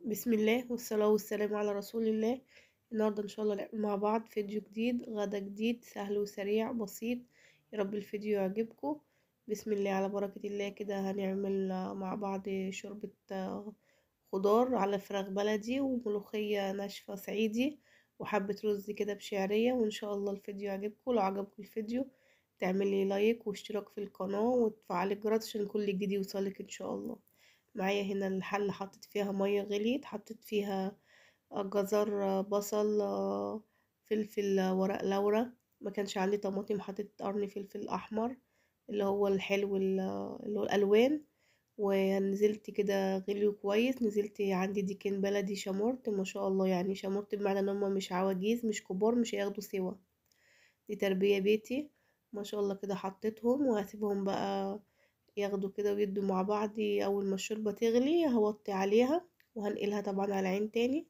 بسم الله والصلاة والسلام على رسول الله. النهاردة ان شاء الله نعمل مع بعض فيديو جديد، غدا جديد سهل وسريع بسيط، يا رب الفيديو يعجبكم. بسم الله على بركة الله. كده هنعمل مع بعض شوربة خضار على فراخ بلدي وملوخية ناشفة صعيدي وحبة رز كده بشعرية، وان شاء الله الفيديو يعجبكم. لو عجبكم الفيديو تعملي لايك واشتراك في القناة وتفعلي الجرس عشان كل جديد يوصلك ان شاء الله. معايا هنا الحلة حطيت فيها مية غليت، حطيت فيها جزر، بصل، فلفل، ورق لورا، ما كانش عندي طماطم حطيت قرن فلفل احمر اللي هو الحلو اللي هو الالوان. ونزلت كده غليوا كويس، نزلت عندي ديكين بلدي شمرت ما شاء الله، يعني شمرت بمعنى ان هما مش عواجيز مش كبار مش هياخدوا سوا، دي تربية بيتي ما شاء الله. كده حطيتهم وهسيبهم بقى ياخدوا كده ويدوا مع بعض. اول ما الشوربة تغلي هوطي عليها وهنقلها طبعا على عين تاني.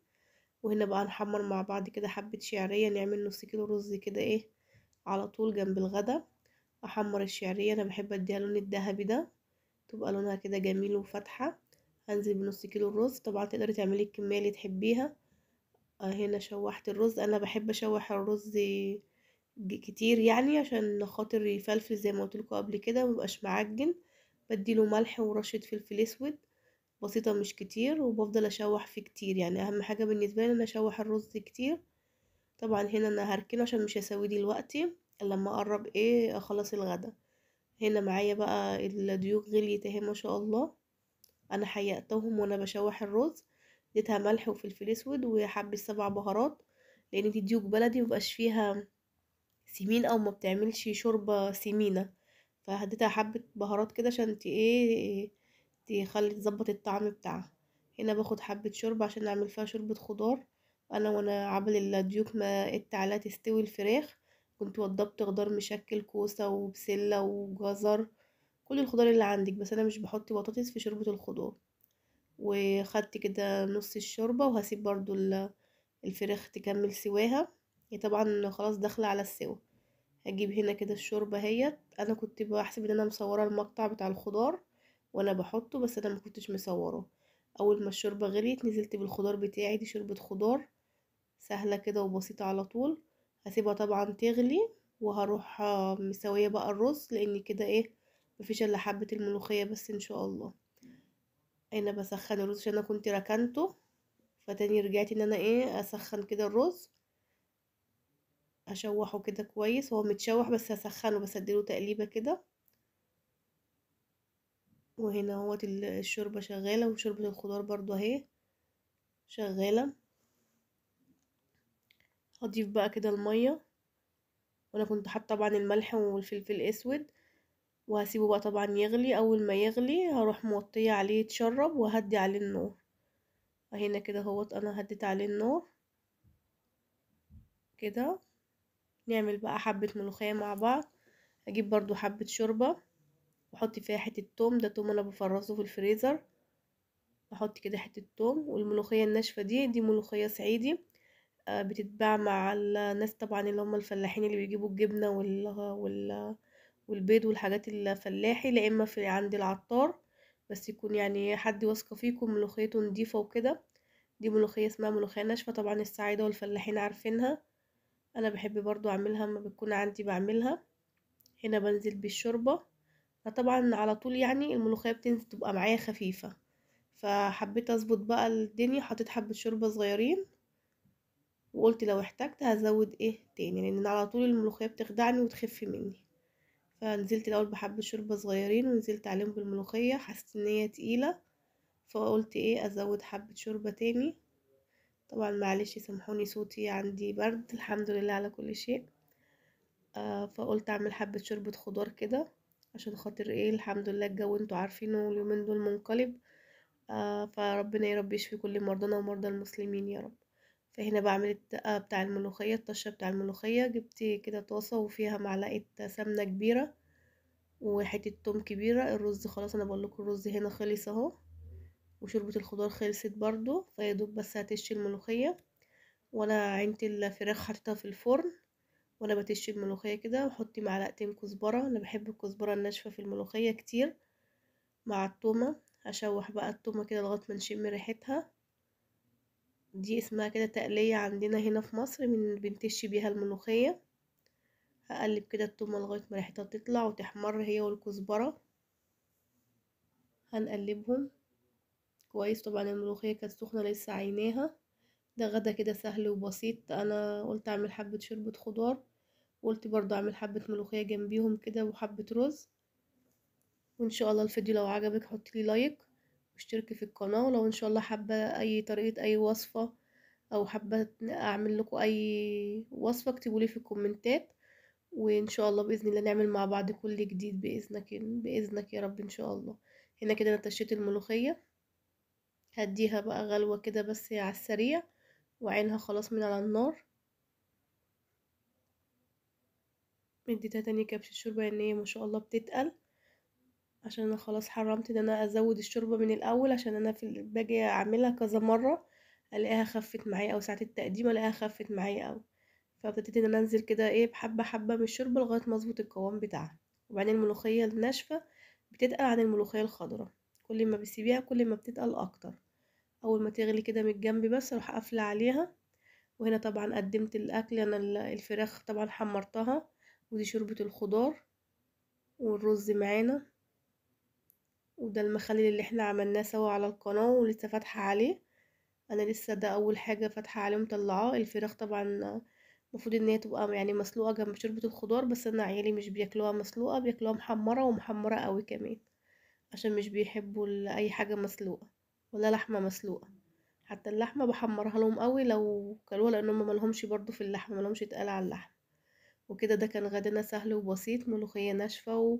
وهنا بقى نحمر مع بعض كده حبة شعرية، نعمل نص كيلو رز كده ايه على طول جنب الغدا. احمر الشعرية، انا بحب اديها لون الذهبي ده، تبقى لونها كده جميل وفاتحة. هنزل بنص كيلو الرز، طبعا تقدري تعملي الكمية اللي تحبيها. هنا شوحت الرز، انا بحب اشوح الرز كتير يعني عشان خاطر يفلفل زي ما قلت لكم قبل كده وميبقاش معجن. بديله ملح ورشة فلفل اسود بسيطة مش كتير، وبفضل اشوح فيه كتير، يعني اهم حاجة بالنسبة لي ان اشوح الرز كتير. طبعا هنا انا هركنه عشان مش هسويه دلوقتي لما اقرب ايه اخلص الغدا. هنا معايا بقى الديوك غليت اهي ما شاء الله، انا حيقتهم وانا بشوح الرز، اديتها ملح وفلفل اسود وحبة 7 بهارات، لان دي ديوك بلدي مبقاش فيها سمين او ما بتعملش شوربة سمينة، فهديتها حبة بهارات كده عشان ايه تخلي تظبط الطعم بتاعها. هنا باخد حبة شوربة عشان اعمل فيها شوربة خضار. انا وانا عبل الديوك ما اتعلى تستوي الفراخ كنت وضبت خضار مشكل، كوسة وبسلة وجزر، كل الخضار اللي عندك، بس انا مش بحط بطاطس في شوربة الخضار. وخدت كده نص الشوربة وهسيب برضو الفراخ تكمل سواها، هي طبعا خلاص داخلة على السوا. هجيب هنا كده الشوربة اهيت، انا كنت بحسب ان انا مصورة المقطع بتاع الخضار وانا بحطه، بس انا ما كنتش مصوره. اول ما الشوربة غليت نزلت بالخضار بتاعي، دي شوربة خضار سهلة كده وبسيطة على طول. هسيبها طبعا تغلي وهروح مسوية بقى الرز، لان كده ايه مفيش الا حبة الملوخية بس ان شاء الله. هنا بسخن الرز عشان انا كنت ركنته، فتاني رجعت ان انا ايه اسخن كده الرز، اشوحه كده كويس، هو متشوح بس هسخنه بس اديله تقليبه كده. وهنا اهوت الشوربه شغاله، وشوربه الخضار برضو اهي شغاله. هضيف بقى كده الميه، وانا كنت حاطه طبعا الملح والفلفل الاسود، وهسيبه بقى طبعا يغلي. اول ما يغلي هروح موطيه عليه يتشرب وهدي عليه النار. هنا كده اهوت انا هديت عليه النار كده. نعمل بقى حبة ملوخية مع بعض. هجيب برضو حبة شوربة واحط فيها حتة توم، ده توم انا بفرزه في الفريزر، احط كده حتة توم. والملوخية الناشفة دي ملوخية صعيدي، بتتباع مع الناس طبعا اللي هم الفلاحين اللي بيجيبوا الجبنة والبيض والحاجات الفلاحي، لا اما في عند العطار، بس يكون يعني حد واثقة فيكم ملوخيته نضيفة وكده. دي ملوخية اسمها ملوخية ناشفة، طبعا الصعايدة والفلاحين عارفينها، انا بحب برضو اعملها اما بتكون عندي بعملها. هنا بنزل بالشوربة، طبعا على طول يعني الملوخية بتنزل تبقى معايا خفيفة، فحبيت اظبط بقى الدنيا، حطيت حبة شوربة صغيرين، وقلت لو احتجت هزود ايه تاني، لان على طول الملوخية بتخدعني وتخف مني. فنزلت الاول بحبة شوربة صغيرين ونزلت عليهم بالملوخية، حسيت ان هي تقيلة فقلت ايه ازود حبة شوربة تاني. طبعا معلش سامحوني صوتي عندي برد، الحمد لله على كل شيء. فقلت اعمل حبة شوربة خضار كده عشان خاطر ايه الحمد لله الجو انتوا عارفينه اليومين دول منقلب، فربنا يا رب يشفي كل مرضانا ومرضى المسلمين يا رب. فهنا بعمل الدقة بتاع الملوخية، الطشة بتاع الملوخية. جبت كده طاسة وفيها معلقة سمنة كبيرة وحتة توم كبيرة. الرز خلاص انا بقول لكم الرز هنا خلص اهو، وشوربة الخضار خلصت برضو، فيدوب بس هتشي الملوخية. وانا عينت الفراخ حطيتها في الفرن وانا بتشي الملوخية كده، وحطي معلقتين كزبرة، انا بحب الكزبرة الناشفة في الملوخية كتير، مع التومة. هشوح بقى التومة كده لغاية ما نشم ريحتها. دي اسمها كده تقلية عندنا هنا في مصر، من بنتشي بيها الملوخية. هقلب كده التومة لغاية ما ريحتها تطلع وتحمر هي والكزبرة، هنقلبهم كويس. طبعا الملوخية كانت سخنة لسه عيناها. ده غدا كده سهل وبسيط، انا قلت اعمل حبة شوربة خضار، وقلت برضو اعمل حبة ملوخية جنبيهم كده وحبة رز. وان شاء الله الفيديو لو عجبك حطي لي like واشتركي في القناة، ولو ان شاء الله حابة اي طريقة اي وصفة او حابة اعمل لكم اي وصفة اكتبوا لي في الكومنتات، وان شاء الله باذن الله نعمل مع بعض كل جديد باذنك باذنك يا رب ان شاء الله. هنا كده انا تشيت الملوخية، هديها بقى غلوة كده بس على السريع، وعينها خلاص من على النار. اديتها تاني كبشة شوربة لان هي ما شاء الله بتتقل، عشان انا خلاص حرمت ان انا ازود الشوربة من الاول، عشان انا في باجي اعملها كذا مرة الاقيها خفت معايا، او ساعة التقديم الاقيها خفت معايا قوي، فابتديت ان انا انزل كده ايه بحبة حبة من الشوربة لغاية ما اظبط القوام بتاعها. وبعدين الملوخية الناشفة بتتقل عن الملوخية الخضراء، كل ما بتسيبيها كل ما بتتقل اكتر. اول ما تغلي كده من الجنب بس اروح قافلة عليها. وهنا طبعا قدمت الاكل، انا الفراخ طبعا حمرتها، ودي شوربة الخضار والرز معانا، وده المخلل اللي احنا عملناه سوا على القناة ولسه فاتحة عليه، انا لسه ده اول حاجة فاتحة عليه ومطلعاه. الفراخ طبعا المفروض ان هي تبقى يعني مسلوقة جنب شوربة الخضار، بس انا عيالي مش بياكلوها مسلوقة، بياكلوها محمرة، ومحمرة قوي كمان، عشان مش بيحبوا اي حاجة مسلوقة ولا لحمة مسلوقة. حتى اللحمة بحمرها لهم قوي لو كلوها، لان هم مالهمش برضو في اللحمة، مالهمش اتقال على اللحمة وكده. ده كان غدانا سهل وبسيط، ملوخية ناشفة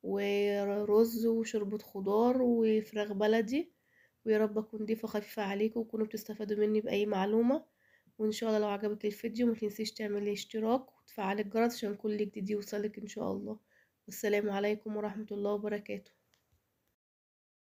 ورز وشوربة خضار وفراخ بلدي. ويا رب اكون ضيفة خفيفة عليكم وتكونوا بتستفادوا مني بأي معلومة. وان شاء الله لو عجبك الفيديو ما تنسيش تعملي اشتراك وتفعلي الجرس عشان كل جديد يوصلك ان شاء الله. والسلام عليكم ورحمة الله وبركاته.